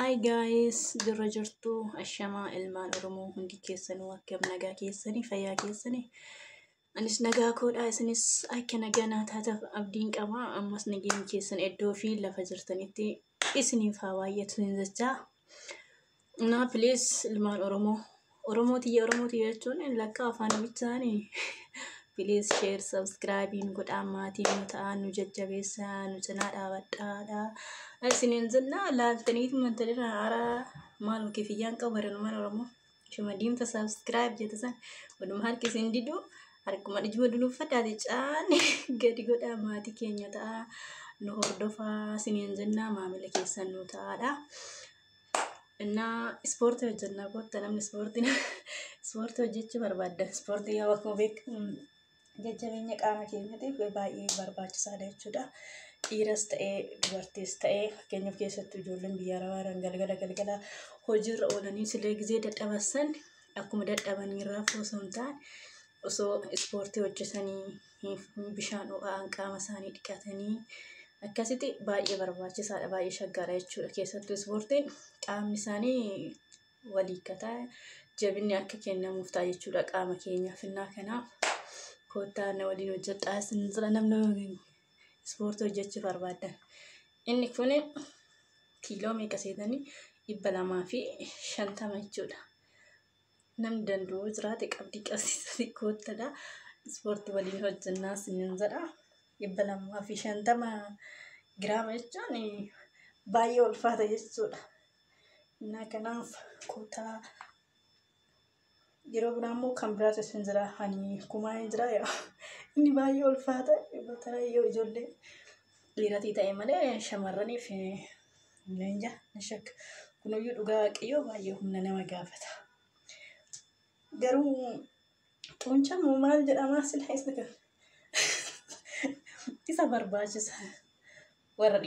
Hi guys, jirra jirtu ashamaa ilmaan Oromoo hundi keessanuu akkam nagaa keessanii fayyaa keessanii. Anis nagaa koodhaa isinis akka nagaa naa taataaf abdiin qaba. Ammas nageenyi keessan iddoo fi lafa jirtanitti isiniif haa baay'atu jechaa. Naa please ilmaan Oromoo, Oromoo tiyya Oromoo tiyya jechuun lakkaa afaan namichaani. Please share, subscribe nu godhaa, maatii nu ta'aa, nu jajjabeessaa, nu cinaa dhaabadhaadha. Isiniin jenna laaltaniitu mantalirra haaraa maal kifiyyaan qabu baranummaan Oromoo. Shuma diimta subscribe jette san walumaa harki isin didu harkuma ijuma dunuuffadhaati caane gadi godhaa maatii keenya ta'aa nu hordofaa isiniin jenna maamila keessan nu ta'aadha. Innaa ispoortii hojjannaa kottaa namni ispoortii hojjechuu barbaadda. Ispoortii yoo akkuma beekamu jajjabeenya qaama keenyaatiif baay'ee barbaachisaadha jechuudha. Dhiiras ta'ee dubartiis ta'ee fakkeenyaaf keessattuu ijoolleen biyya arabaa jiran galgala galgala hojiirra oolanii silee gizee dadhaban akkuma dadhabanii rafuu osoo hin taane osoo ispoortii hojjetanii bishaan ho'aan qaama isaanii dhiqatanii akkasitti baay'ee barbaachisaadha baay'ee shaggaadha jechuudha. Keessattuu ispoortiin qaamni isaanii waliikataa jabinni akka kennamuuf ta'a jechuudha qaama keenyaaf. Innaa kanaaf kottaa na waliin hojjedhaa isin jira namni ispoortii hojjechuu barbaaddan. Inni kun kiiloo meeqa seetanii 250 jechuudha. Namni danda'u jiraate qabdii qabsiisanii kottadha. Ispoortii waliin hojjennaa isiniin jedha. 250 giraama jechuun baay'ee ulfaata jechuudha. Innaa kanaaf kottaa yeroo biraa immoo kan biraatu isin jira. Ani kumaa jira inni baay'ee ulfaata. Yoo ijoollee dhiiratii ta'e malee shamarraniif leenja na shakka. Kunuyyuu dhugaa waaqayyoo baay'ee humna nama gaafata. Garuu xuunchamoo maal jedhamaa sila isa barbaachisa warra